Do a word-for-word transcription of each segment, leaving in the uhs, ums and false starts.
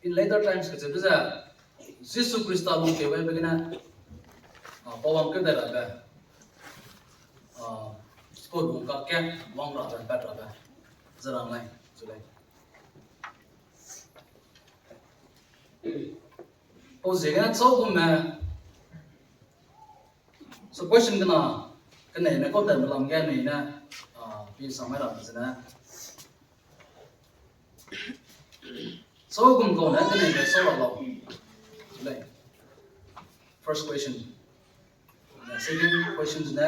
In later times kacheube ze, Jisu Khrista lungkeu gaibe gene, ah, pawang keu dai rabe, ah, chipau lung kakge wang rabe, pat rabe, ze rang lei, zu lei. Pau ziegene chau gumme, so question kena, keneime kau tatbe lam ge anui ne, ah, pi sang mai rabe zene. Chau gum kau ne keneime sau ra lau. Lei. First question. Second question ne,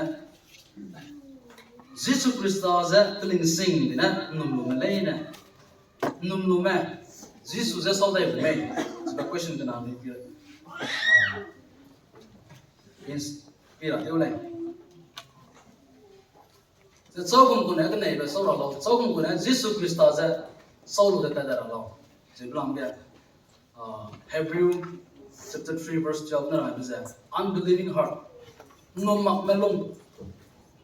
Jisu Khrista ze kelingsing dene nnum lume leine. Nnum lume, Jisu ze sau dai bu mei? Zebe question kena anui pi, ah, ins-, pi ra tew lei. Ze chau gum gu ne keneime sau ra lau, chau gum gu ne Jisu Khrista ze sau lu ze tat dai ra lau. Zebe lam ge, ah, Hebrew chapter three verse twelve ne rang ze, unbelieving heart. Nnum makme lung.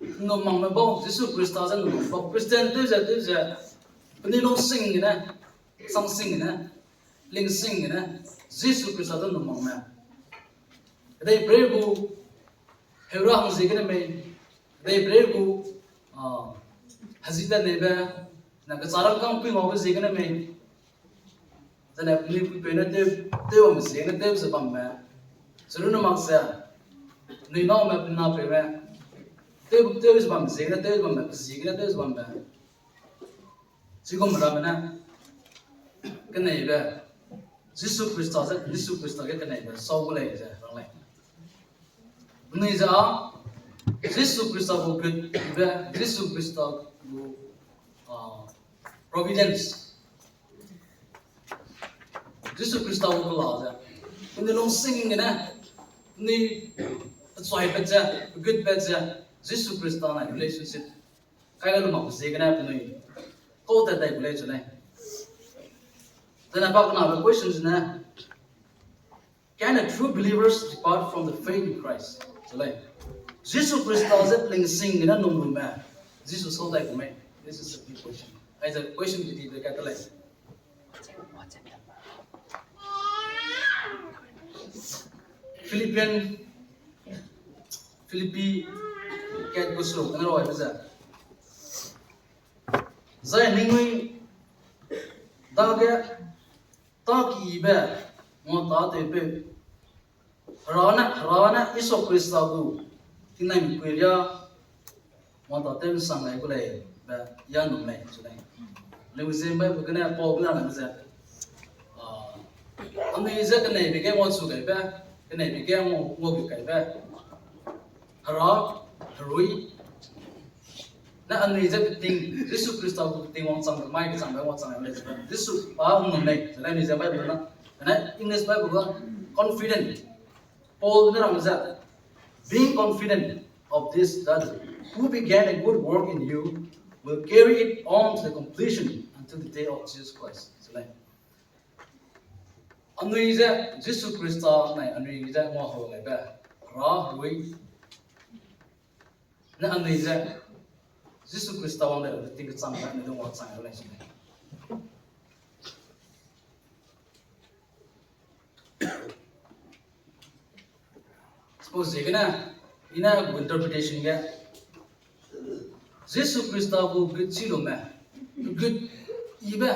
Nnum makme bau, Jisu Khrista ze nnum mak bau. Christian tew ze, tew ze, penui lungsing gene, sangsing gene, lingsing gene, Jisu Khrista ze nnum makme. Kedeiperei gu, heura hang ziegene mei, kedeiperei gu, ah, hezi tat neibe, na kechara kang pui ngaube ziegene mei, zene penui puipeu ne tew, tew bam ziegene tew ze bamme, chirune mak ze, penui nâu me penui napeu me, tew, tew ze bam ziegene tew ze bamme, pe ziegene tew ze bamme. Chigum ramme ne, keneibe, Jisu Khrista ze, Jisu Khrista ge keneibe sau gu lei ze rang lei. Penui ze a, Jisu Khrista gu gut be, Jisu Khrista gu, ah, providence. Jisu Khrista gu kela ze, penui lungsing gene, penui pechuaipat ze, pegutpat ze, Jisu Khrista nai relationship kai ga lu mak ziegene penui kau tat dai gu lei chu lei. Zene pa kenabe question zene, can a true believers depart from the faith in Christ? Chu lei. Jisu Khrista ze pelingsing gene nnum lume, Jisu sau dai gu mei? This is a big question. Aize question kedibe kat te lei. Philippian, Philippi kat gu seruk kena raibe ze, zai ningnui dage tâkibe nguatâtewpeu, Hera ne, Hera ne Jisu Khrista gu tingnaimikpui riâ nguatâtew ’nsang gai gu lei be ya nnum lei chu lei. Leuze Bible gene Paul gene rang ze, ah, anui ze keneibe ge nguachu gaibe, keneibe ge ngua, nguagu gaibe, Hera, Herui, ne anui ze peting, Jisu Khrista gu peting wangchang mai kechangbe wangchang lei ze, Jisu pa nnum lei ze lei anui ze Bible na, ne English Bible ga confident. Paul ne rang ze, being confident of this, that who began a good work in you will carry it on to the completion until the day of Jesus Christ. Ze lei. Anui ze Jisu Khrista nai anui ze nguahau lei be, Hera Herui ne anui ze Jisu Khrista wang lei, ting kechangbe anui du wangchang lei ze lei. Suppose ziegene, i ne gu interpretation ge, Jisu Khrista gu gut chi lume, gut yibe,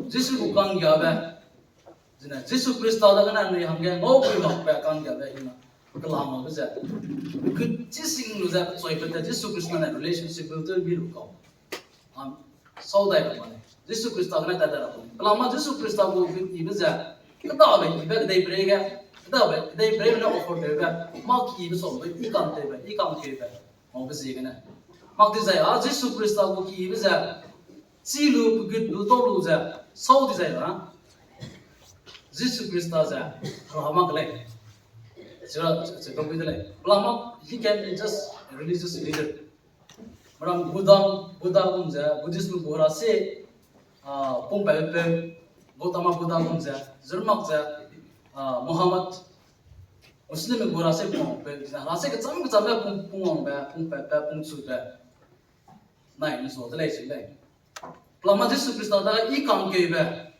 Jisu gu kanggiabe, zene Jisu Khrista dagene anui hangge ngaupui makbe kanggiabe i ne kelam makbe ze, gut chi sing lu ze pechuaipat te Jisu Khrista ne relationship build tew bi lu kau. Am, sau dai ra ma lei. Jisu Khrista gene tat dai ra ma lei. Kelam ma Jisu Khrista gu gut yibe ze, kedabe yibe kedeiperei ge, kedabe kedeiperei ne offer tewbe, mâ kibe saube, i kantewbe, i kangkeube, ngaube ziegene. Mak dizai a Jisu Khrista gu kibe ze, chi lu, pegut lu, tau lu ze, sau dizai a Jisu Khrista ze Hera mak lei. Chira, chi, chi, tau bi de lei. Kelam ma, he can be just a religious leader. Meram Buddha, Buddha gum ze, Buddhism gu hera se, ah, pungpatpeu, Gautama Buddha gum ze, zirmak ze, ah, Muhammad, Muslim gu hera se pungpeu, hera se kecham kechambe pung, pungwangbe, pungpatbe, pungchube. Nai, nzua de lei si lei. Pelama Jisu Khrista da i kangkeube,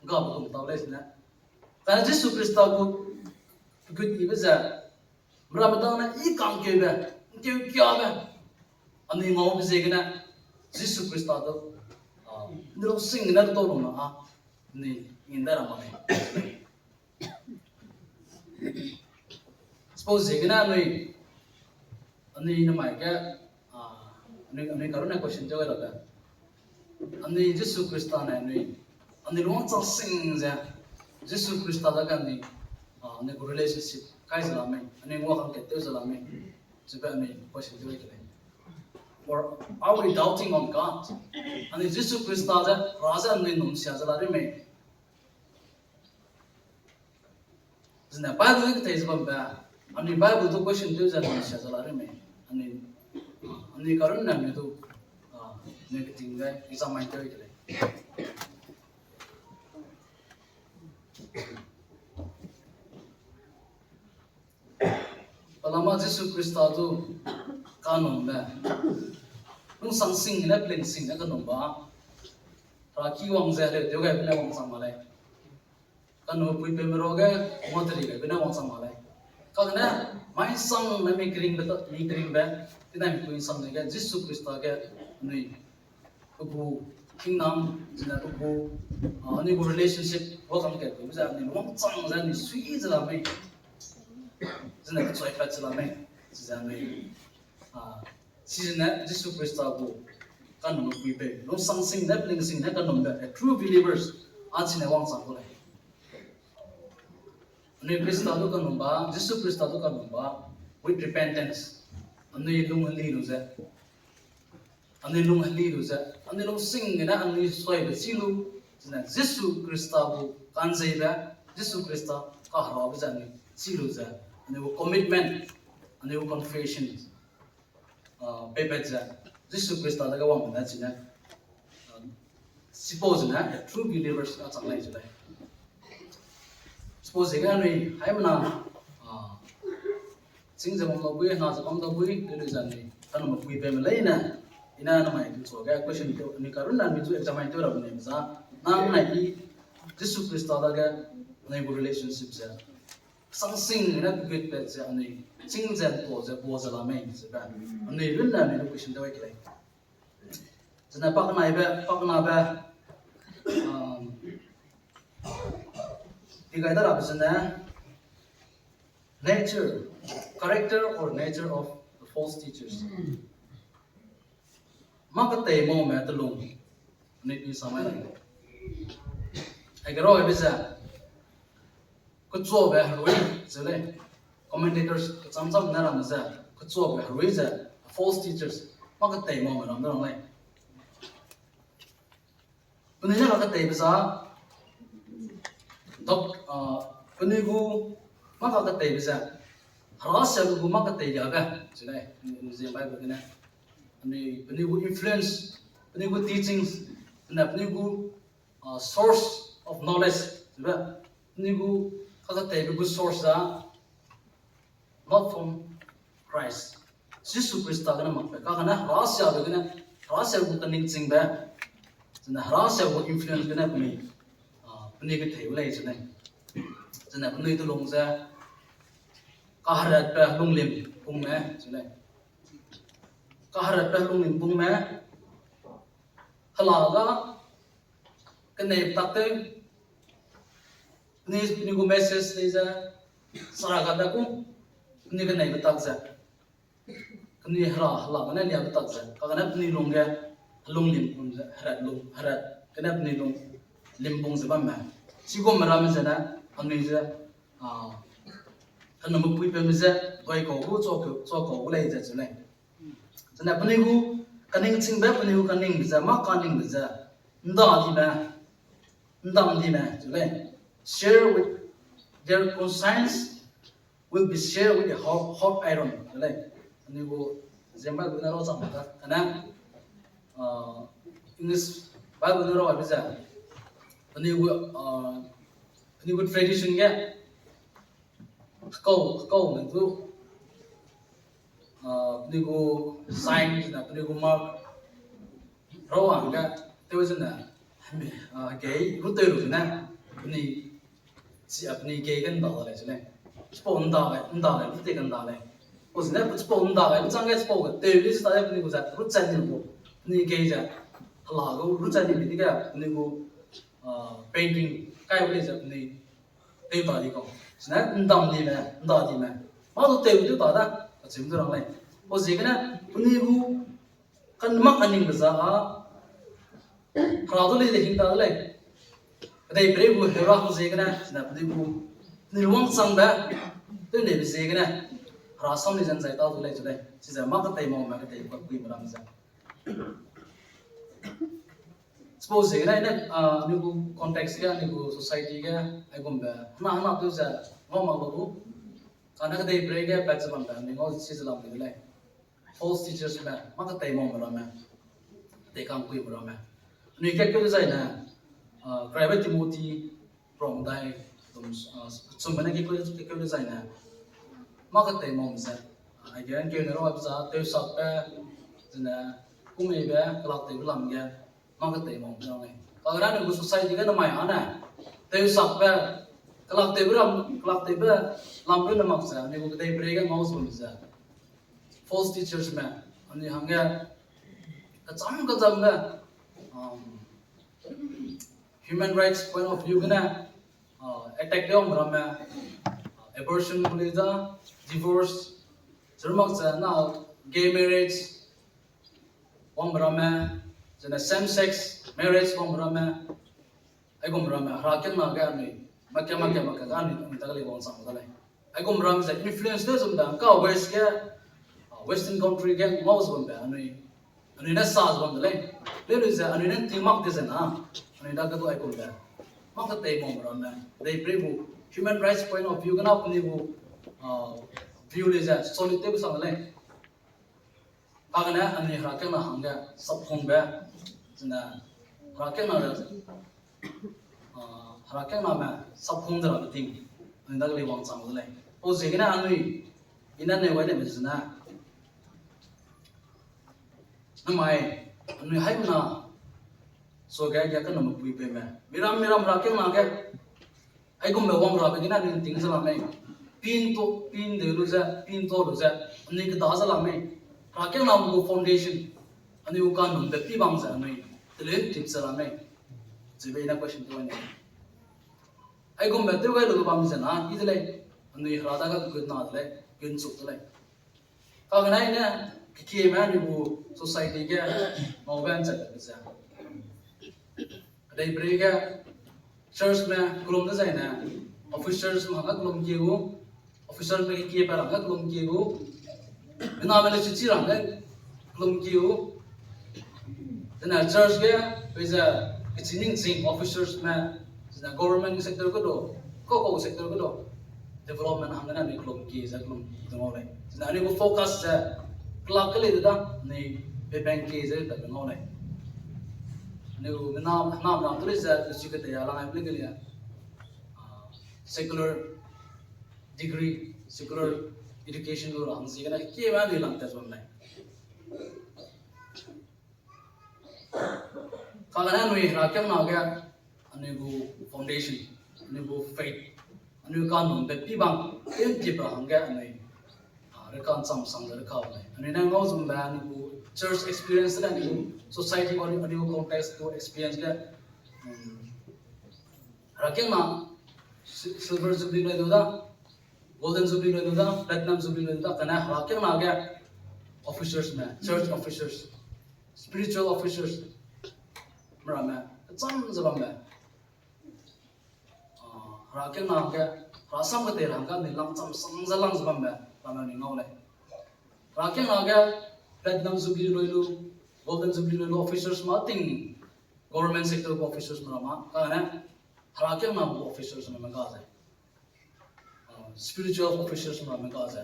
Gabe kum tau lei sine. Kane Jisu Khrista gu gut ibe ze, meramme dang ne i kangkeube, nkeukiabe, anui ngaube ziegene, Jisu Khrista du, a, nrau sing ne du tau lu na a, anui ngin dai ra mak lei. Suppose ziegene anui, anui namai ge, a, anui, anui karune question tew gai rabe. Anui Jisu Khrista ne anui, anui lungwang chang sing ze, Jisu Khrista dage anui, a, anui gu relationship kai ze la mei, anui ngua kangkat tew ze la mei, chibe anui question tew gai ke lei. Or are we doubting on God? Anui Jisu Khrista ze, Hera ze anui num sia ze la ri mei? Zene Bible ge kethei ze bambe, anui Bible du question tew ze num sia ze la ri mei? Anui, anui karunne anui du, a, anui keting ge examine tew ke lei. Pelama Jisu Khrista du kanumbe, lungsang sing ne, peling sing ne kanumbe, Hera ki wang ze leu tew gaibe ne wangchang mak lei. Kanumpui peume ruage, ngua teri gaibe ne wangchang mak lei. Kagene, mai sang ne mi keringbe, mi keringbe, tinai mi pui sang ne ge, Jisu Khrista ge, anui, pe gu kingdom, zene pe gu, a, anui gu relationship, welcome ke, ze anui wangchang ze anui sui ze la mei. Zene kechoi pat ze la mei. Chize anui, a, chizene Jisu Khrista gu kanumbe puipeu, lungsang sing ne, peling sing ne kanumbe, a true believers, a chine wangchang gu lei. Anui Khrista du kanumbe, Jisu Khrista du kanumbe, with repentance. Anui lung heli lu ze. Anui lung heli lu ze. Anui lungsing gene anui suibe chi lu. Zene Jisu Khrista gu kanzeibe, Jisu Khrista kaherabe ze anui chi lu ze. Anui gu commitment, anui gu confession. A, peipat ze, Jisu Khrista dage wang ne chine, a, suppose ne, a true believers a chang lei ze lei. Suppose ge anui, haimena, a, chîng ze bam dau bui, na ze bam dau bui, te lu ze anui, kanumbe puipeume leine, i ne namai du chua ge question tew, anui karunne anui du examine tew rabe ne za, nang nai i, Jisu Khrista dage, anui gu relationship ze, sangsing ne pe gut pat ze anui, chîng ze ntua ze, bua ze la mei, zebe, anui runne anui du question tew ke lei. Zene pakenaibe, pakenabe, um, pi gai da rabe zene, nature, character or nature of the false teachers. Mâ ketei maume telung, anui pi samai lei. Aige rabe ze, kechuabe herui ze lei. Commentators kecham cham ne ramme ze, kechuabe herui ze, false teachers, mâ ketei maume ram de rang lei. Penui ne kaketeibe za, doc-, a, penui gu mâ kaketeibe ze, Hera siabe gu mâ ketei diabe ze lei, penui zie Bible gene. Penui, penui gu influence, penui gu teachings, ne penui gu, a, source of knowledge, zebe, penui gu kaketeibe gu source za, not from Christ. Jisu Khrista gene makbe, kagene Hera siabe gene, Hera siabe gu keningchingbe, zene Hera siabe gu influence gene penui, a, penui kethei gu lei ze lei. Zene penui telung ze, kaheratbe lunglim pungme ze lei. Kaheratbe lunglim pungme, hela ga, kenei tak tew, penui, penui gu message lei ze, sara ga da ku, penui keneibe tak ze, penui hera, hela gene liabe tak ze, kagene penui lungge, helung lim pung ze, herat lung, herat, gene penui lung lim pung ze bamme. Chigum ramme zene, anui ze, a, kanumbe puipeume ze, doi kau gu, chua kau, chua kau gu lei ze chu lei. Zene penui gu, kaningchingbe, penui gu kaningbe ze, mâ kaningbe ze, nda dime, ndam dime, chu lei. Share with their conscience, will be shared with a hot, hot iron, chu lei. Penui gu, ziemba gu ne rau chang da, kane, a, English Bible ne rau aibe ze, penui gu, a, penui gu tradition ge, kau, kau ne du, a, penui gu sign, na penui gu mark, rau hangge, tew zene, a, hegei, gu tew lu zene, Penui, chi a penui kei ge nda lei se lei. Chipau nda lei, nda lei, pete ge nda lei. Pau zene chipau nda lei, chang ge chipau ge tew li sta lei penui gu ze, ru chai ni gu. Penui kei ze, hala gu, ru chai ni bi di ge, penui gu, ah, painting, kai gu lei ze penui tew ta di kau. Zene ndam di me, nda di me. Ma du tew tew ta da, kachim du rang lei. Pau ziegene, penui gu, kan mak aningbe za a, hera du lei de hing ta de lei. Kedeiperei gu heura gu ziegene, zene penui gu, penui wangchangbe, tew neibe ziegene, hera sam ni zen zai ta du lei zu lei. Chize mâ ketei maume ketei pa kui me ram ze. Suppose ziegene ne, ah, anui gu context ge, anui gu society ge, aigumbe, hena hena tew ze, ngau mak lu gu. Kane kedeiperei ge pat ze bambe, anui ngau si ze lam de lei. False teachers me, mâ ketei maume ramme. Tei kang kui me ramme. Anui kakeu dezaine, ah, Keraibe Timothy, prom dai, tum, ah, chumbe ne kakeu, kakeu dezaine. Mâ ketei maume ze. Ah, aige ngkeu ne rau aibe za, tewsakbe, zene, kumeibe, kelaktewbe lam ge, mâ ketei maume ze lei. Kagene anui gu society ge namai ane, tewsakbe, kelaktewbe ram, kelaktewbe lam ge ne mak ze, anui gu kedeiperei ge ngau ze bam ze. False teachers me, anui hangge, kacham kacham ge, um, human rights point of view gene, ah, attack tew wangbe ramme, ah, abortion gu lei da, divorce, zermak ze na gay marriage wangbe ramme, zene same sex marriage wangbe ramme, aigum ramme, herakiangna ge anui, make, make, make, ga anui, anui dage lei wangchang da lei. Aigum ram ze influence tew zumbe, ka West ge, ah, Western country ge ngau zumbe, anui, anui ne sa zumbe lei. Leu lu ze, anui ne tingmak de zena, anui dage du aigumbe. Mâ ketei maume ramme, kedeiperei gu, human rights point of view gene penui gu, ah, view lei ze, solid tew sang de lei. Kagene anui herakiangna hangge sapkhungbe, zene herakiangna, ah, herakiangname sapkhung de rabe ting, anui dage lei wangchang de lei. Pau ziegene anui, i ne nei wai de me zene. Namai, anui haimena, suage ge kena mepui peume. Miram, miram herakiangna ge, aigumbe wang rabe gene anui ting ze la mei. Pin to, pin de lu ze, pin to lu ze, anui keda ze la mei. Herakiangna gu foundation, anui gu kanumbe pi bam ze anui, tele tip ze la mei. Chibe i ne question tew ne. Aigumbe tew gai lu bam ze na, i de lei, anui hera dage gun na de lei, gun chuk de lei. Kagene ne, kekieme anui gu society ge, ngau ben chat de ze. Kedeiperei ge, church me kelum dezaine, officers me hangge kelum kie gu, officers me kekie pa hangge kelum kie gu, mename le chichi ra hangge kelum kie gu, zene church ge, peize, kechi ningching officers me, zene government sector ge du, kau kau sector ge du, development hanggene anui kelum kie ze kelum de ngau lei. Zene anui gu focus ze, kelak ke lei de da, anui pepeng kie ze pe ngau lei. Anui gu mena, hena mena tu lei ze, kechi ketei a lang ai pe lei ke lei, ah, secular degree, secular education lu ra hangziegene, kieme anui lang tat bam lei. Kagene anui herakiangna ge, anui gu foundation, anui gu faith, anui kanumbe pi bam, tewtip ra hangge anui, ah, rekan cham sang de rekau lei. Anui ne ngau zumbe, anui gu church experience le, anui gu society gu, anui gu context gu experience ge, um, herakiangna, si-, silver jubilee lui du da, golden jubilee lui du da, platinum jubilee lui du da, kane herakiangna ge officers me, church officers, spiritual officers, meramme, kecham ze bambe. Ah, herakiangna ge, herasam ketei ra hangge anui lang cham sang ze lang ze bambe, bambe anui ngau lei. Herakiangna ge, platinum jubilee lui lu, golden jubilee lui lu, officers ma ting, government sector gu officers meramme, kane, herakiangna gu officers meramme ga ze. Ah, spiritual officers meramme ga ze.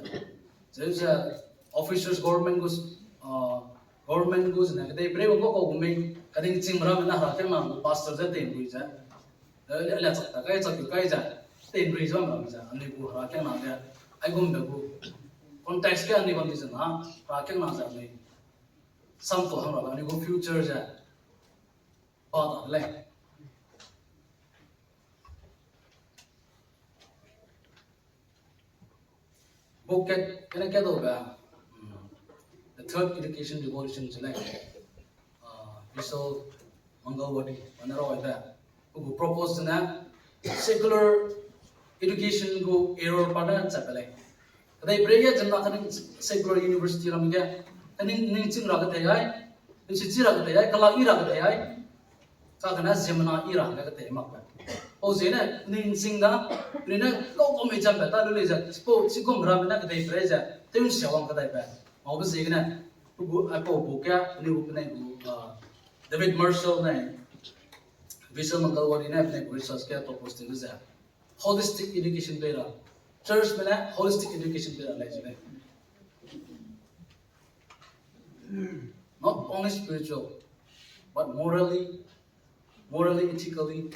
Ze ze officers government gu, ah, government gu zene kedeiperei gu kau kau gu mei, kading ching meramme ne herakiangna gu pastor ze tei nrui ze. Eh, le, le chak ta kai, chak gu kai ze. Tei nrui ze meramme ze. Anui gu herakiangna ge. Aigumbe gu context ge anui bam di ze na, herakiangna ze anui sampu hang ra anui gu future ze. Pa ta de lei. Book kat, kane kat daube, mm, The Third Education Revolution ze lei. Ah, Vishal Mangalwadi, ane rau aibe. Pe gu propose zene, secular education gu error pa ne chat pe lei. Kedeiperei ge ziemmena kening secular university ram ge, kening, ning ching ra ketei ai, ning chi chi ra ketei ai, kelak i ra ketei ai. Kagene ziemmena i ra hangge ketei mak be. Pau ziegene, ning ching da, ning ne kau kau mei cham be ta lu lei ze, chipau, chigum ramme ne kedeiperei ze, tew nsia wang kedai be. Maube ziegene, pe gu, aipau book ge, penui gu penai gu, ah, David Marshall ne, Vishal Mangalwadi ne, penai gu research ge propose tew ze, holistic education pei ra. Churchme ne holistic education pei ra lei ze lei. Not only spiritual, but morally, morally, ethically.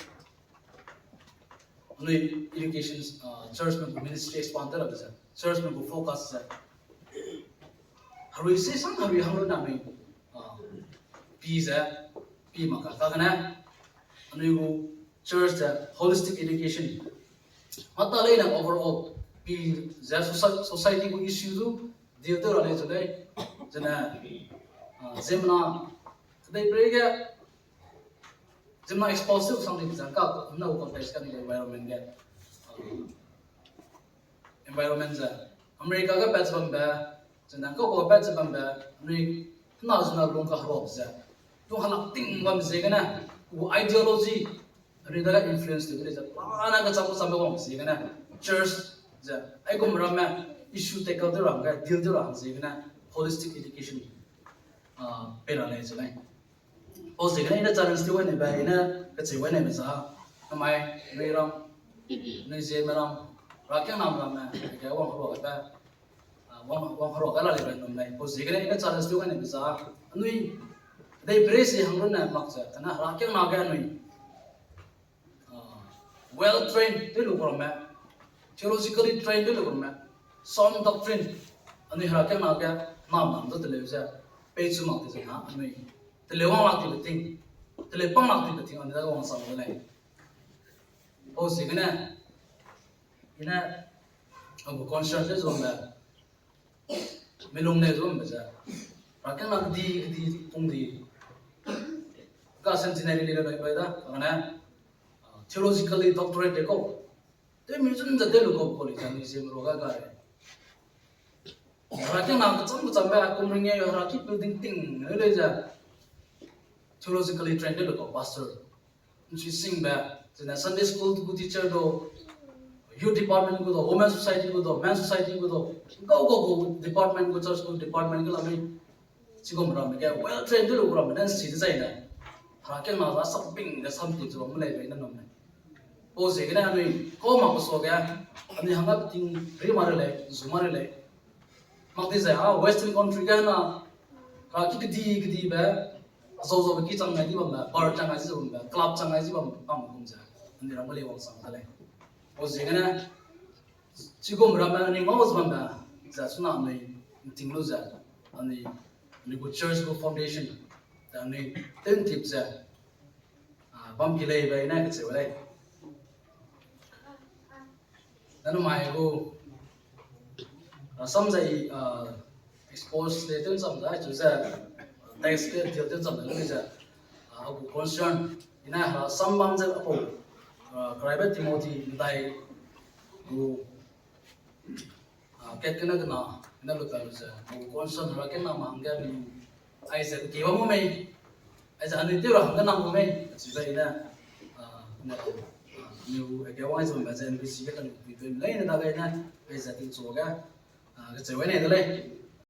Anui education, uh, churchme gu ministry expand tew rabe ze, churchme gu focus ze, herui si sang herui hang lu na anui, uh, pi ze, pi mak ka kagene, anui gu church ze holistic education mâ ta leine overall pi ze soci-, society gu issue du deal tew ra lei zu lei. Zene, ah, ziemmena, kedeiperei ge, ziemmena expose tew sang di ze ka, na gu context kane environment ge, ah, environment ze, America ge pat ze bambe, zene kau kau pat ze bambe, anui, na zena lung kaheruabe ze, lung helak ting bam ziegene, gu ideology, anui dage influence tew de lei ze, pa ne kecham kechambe wang ziegene, church ze, aigum ramme, issue tackle tew ra hangge, deal tew ra hang ziegene, holistic education, ah, pei ra lei ze lei. Pau ziegene i ne challenge tew gai neibe, i ne kecheu gai neibe za, namai, nui ram, nui ziemme ram, herakiangname ramme, ke wang heruagabe, ah, wang, wang heruagabe la leibe num lei. Pau ziegene i ne challenge tew gai neibe za, anui, kedeiperei si hang runne mak ze, kane herakiangna ge anui, ah, well trained tew lu ramme, theologically trained tew lu ramme, sound doctrine, anui herakiangna ge, nam nam du teleu ze, peichu mak te ze na, anui, teleu wang lak tibe ting, teleu pang lak tibe ting, anui dage wangchang de lei. Pau ziegene, i ne, a gu concern tew zumbe, milung ne zumbe ze, herakiangna kedi, kedi, pung di, ka centenary le bai bai da, kane, ah, theologically doctorate de kau, tew mi zun ze tew lu kau college anui ziemme ruage ga lei. Herakiangna kecham kechambe, kum ring e heraki building ting, ne lei ze, theologically trained tew lu kau pastor. Nchi singbe, zene Sunday school gu teacher du, youth department gu du, women society gu du, men society gu du, gau gau gu department gu, church gu department gu la mei, chigum ramme ge well trained tew lu ramme ne nsi dezaine, herakiangna za sapbing ge samti chu bam lei bei ne num lei. Pau ziegene anui kau mak pe suage, anui hangge peting ri ma re lei, zu ma re lei. Mak di zai a Western country ge na, heraki kedi kedibe, azau zaube ki chang ngai di bambe, bar chang ngai di bambe, club chang ngai di bam, bam kum ze, anui ram ge lei wangchang de lei. Pau ziegene, chigum ramme anui ngau ze bambe, ze suna anui nting lu ze, anui, anui gu church gu foundation, ze anui tentip ze, ah, bam ki lei be i ne kecheu lei. Nanumai gu, ah, sam zai, ah, expose le tew nsam zai chu ze, text ke detail tew nsam zai lu ze, ah, a gu concern, i ne hera sam bam ze apau, ah, keraibe Timothy medai gu, ah, kat kena kena, i ne lu pa lu ze, a gu concern herakiangname hangge mi, aize ke bam mei, aize anui tew ra hangge nang mei, chibe i ne, ah, ne, ah, anui gu ake wang aize bambe ze N B C ge kanu pui pui leine dage i ne, aize tingchu ge, ah, kecheu gai nei de lei.